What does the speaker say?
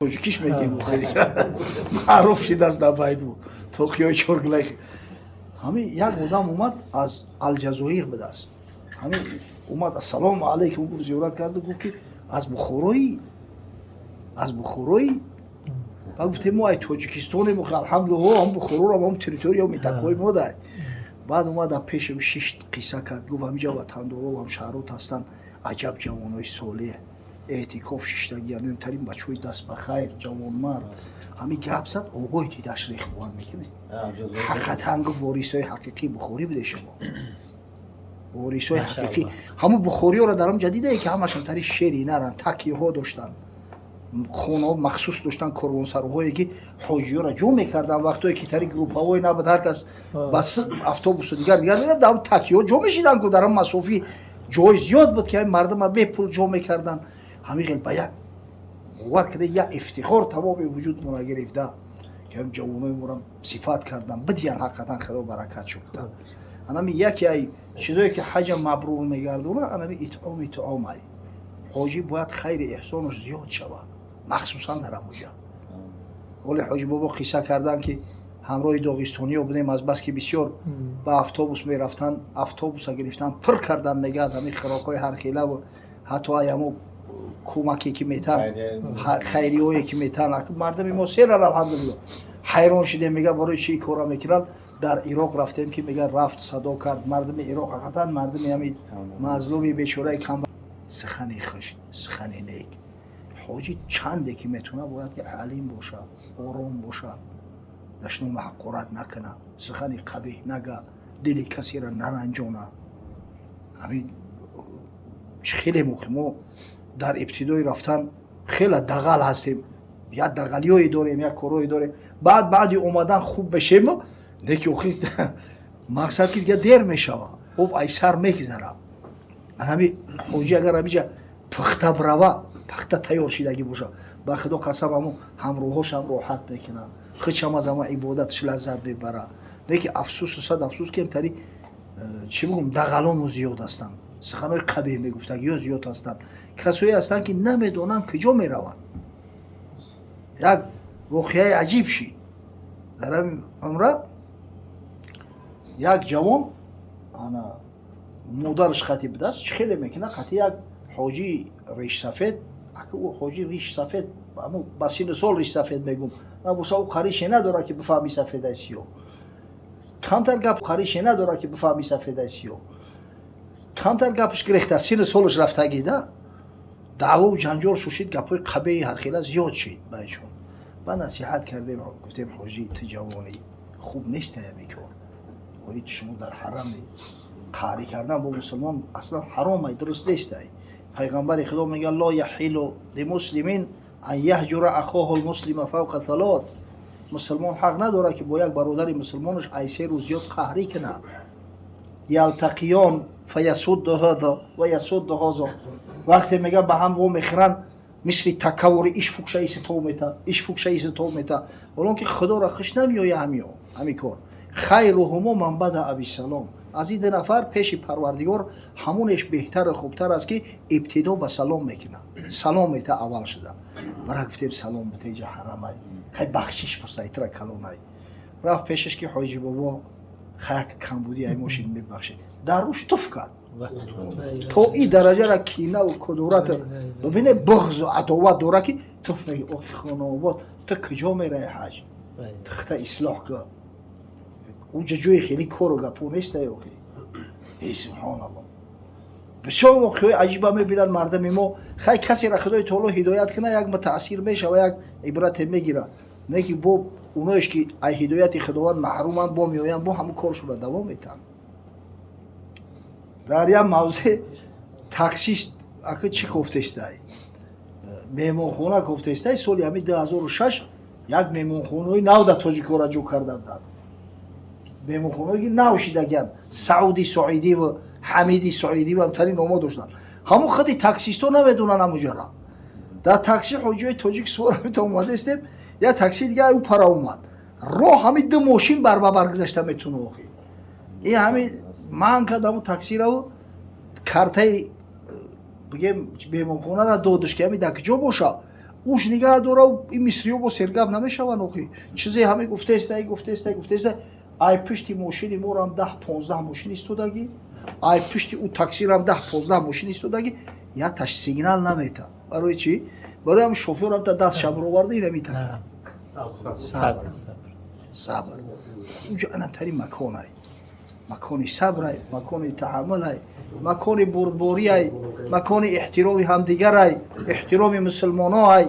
Тоҷикиш мегем, маъруф шидаст дар байну тоқиёи чоргулай. Ҳамин як одам омад, аз Алҷазоир будааст. Ҳамин омад, ассалому алайкум гуфт, зиёрат карду гуфт, ки аз Бухороӣ, аз Бухороӣ. Ба гуфтем, мо ай Тоҷикистонем, алҳамдулилло, ҳам Бухороро, ҳам территория, минтақаҳои мо дай. Баъд омад, дар пешам шишт, қисса кард, гуфт: ҳамиҷа ватандоро, ҳамшаҳрот ҳастанд, аҷаб ҷавонои солеҳ, эътикоф шиштагиян, тарин бачаҳои даст ба хайр, ҷавонмард. Ҳамин гап зад, овои дидаш рехт, бовар мекунед? Ҳақиқатан, гуфт, ворисои ҳақиқии Бухорӣ буде шумо, ворисои ҳақиқӣ. Ҳамун бухориёро дар ҳамҷа дидае, ки ҳамашон тари шери наранд, такиҳо доштанд, хонаҳо махсус доштанд, корвонсароҳое, ки ҳоҷиёро ҷо мекарданд. Вақтое ки тари группаҳое набуд, ҳар кас ба автобусу дигар дигар мерафт, дар такиҳо ҷо мешиданд ку. Дар ҳам масофи ҷои зиёд буд, ки ҳамин мардума бепул ҷо мекарданд. Ҳамин хел ба як бовар карда, як ифтихор тамоми вуҷудмона гирифта, ки ҳам ҷавонои моро сифат кардан бидиян. Ҳақиқатан, Худо баракат шуда. Анами яке ай чизое, ки ҳаҷа мабрур мегардона, анами итъоми таом. Ай ҳоҷӣ бояд хайри эҳсонаш зиёд шавад, махсусан дар ҳамуҷа. Оли ҳоҷи бобо қисса карданд, ки ҳамроҳи доғистониё будем, азбаски бисёр ба автобус мерафтанд, автобуса гирифтан, пур кардан, мега, аз ҳамин хӯрокҳои ҳархелаву ҳатто ай ҳамо кӯмаке, ки метан, хайриҳое, ки метан. Мардами мо серар, алҳамдулилло. Ҳайрон шудем, мега, барои чӣ кора мекунанд. Дар Ироқ рафтем, ки мега, рафт, садо кард. Мардуми Ироқ ҳақиқатан мардуми ҳамин мазлуми бечораи кам. Сухани хуш, сухани нек. Ҳоҷӣ чанде ки метавона, бояд ки ҳалим боша, ором боша, дашному ҳақорат накуна, сухани қабеҳ нага, дили касеро наранҷона. Ҳамин хеле мо дар ибтидои рафтан хеле дағал ҳастем, як дағалиҳое дорем, як корҳое дорем. Баъд баъди омадан хуб мешем, леки охир мақсад ки дига дер мешава, об ай сар мегзара. Ҳами ҳоҷӣ агар ҳамиҷа пухта бирава, пухта тайёр шидагӣ боша, ба Худо қасам, ҳамо ҳамроҳошам роҳат мекунанд, хичам аз ҳама ибодаташ лаззат мебара. Леки афсусу сад афсус, ки тари чӣ бигӯм, дағалону зиёд ҳастанд, суханҳои қабеҳ мегуфтагиё зиёд ҳастанд, касое ҳастанд, ки намедонанд куҷо мераванд. Як воқеаи аҷиб шид дар ҳамин умра. Як ҷавон ана модараш қати будааст, чӣ хеле мекунад, қати як ҳоҷии ришсафед. Ҳоҷи ришсафед, ба сину сол ришсафед мегум, набоша, ӯ қарише надорад, ки бифаҳми сафедай сиёҳ. Камтар гап, қарише надорад, ки бифаҳми сафедай сиёҳ. Камтар гапш гирехта, сину солаш рафтагида, даъвову ҷанҷол шушид, гапҳои қабеҳи ҳархела зиёд шид байншон. Ба насиҳат кардем, гуфтем: ҳоҷӣ, ту ҷавонӣ, хуб нестая кор. Ои шумо дар ҳарами қаҳрӣ кардан бо мусулмон аслан ҳаромай, дуруст нестай. Пайғамбари Худо мега: لا يحل لمسلم أن يهجر أخاه المسلم فوق ثلاث. Мусулмон ҳақ надорад, ки бо як бародари мусулмонаш ай 3 рӯз зиёд қаҳрӣ кунад. يلتقيان فيصد هذا ويصد هذا. Вақте, мега, ба ҳам во мехӯранд, мисли такаввури иш фукша иси тов мета, иш фукша иси тов мета, ҳолон ки Худоро хуш намеоя ҳамиё ҳами кор. خيرهما من بدأ بالسلام. Аз ин ду нафар пеши Парвардигор ҳамонеш беҳтару хубтар аст, ки ибтидо ба салом мекунад, салом мета аввал шуда. Бара гуфтем: салом битеҷа, ҳарамай, хай бахшиш пурсай, тра калонай. Рафт пешаш, ки ҳоҷи бобо, хаяк камбуди ай мошин, мебахшед. Дар рӯш туф кард. То ин дараҷара кинаву кудурат бибине, буғзу адоват дора, ки туф меги. Охи хонаобод, ту куҷо мераи ҳаҷ? Тихта ислоҳ ка. Унҷа ҷои хеле кору гапо нестай охи. Эй субҳоналло, бисёр воқеаҳои аҷиба мебинанд мардами мо. Хай, касеро Худои таоло ҳидоят кунад, як мутаассир мешава, як ибрате мегирад. Не ки бо оноеш, ки ай ҳидояти Худованд маҳруманд, бо меоянд, бо ҳамун коршонро давом метаҳанд. Дар як мавзеъ таксист ака чӣ кофтестай, меҳмонхона кофтестай. Соли ҳамин 2006 як меҳмонхонаҳои нав дар тоҷикора ҷо карда буданд, меҳмонхонаҳое, ки нав шидагиянд, Сауди Соидиву Ҳамиди Соидиву ҳамтарин номо доштанд. Ҳамун худи таксистҳо намедонанд ҳамуҷара. Дар такси ҳоҷиҳои тоҷик сувор омадастем, як такси дига ӯ пара омад. Роҳ ҳамин ду мошин барбабар гузашта метуна. Охи ин ҳамин ман кардаму таксираву картаи бигем меҳмонхонара додиш, ки ҳамин дар куҷо боша. Уш нигаҳ дора, ин мисриё бо сергап намешаванд. Охи, чизе ҳаме гуфтеста, гуфтеста, гуфтеста. Ай пишти мошини морам 10-15 мошин истодагӣ, ай пишти ӯ таксирам 10-15 мошин истодагӣ. Яташ сигнал намета. Барои чӣ? Барои ҳам шофёрам та даст шаброварда ина митака. Сабр, сабр. Уҷа анамтари маконай, макони сабрай, макони таҳаммулай, макони бурдбориай, макони эҳтироми ҳамдигарай, эҳтироми мусулмоноай.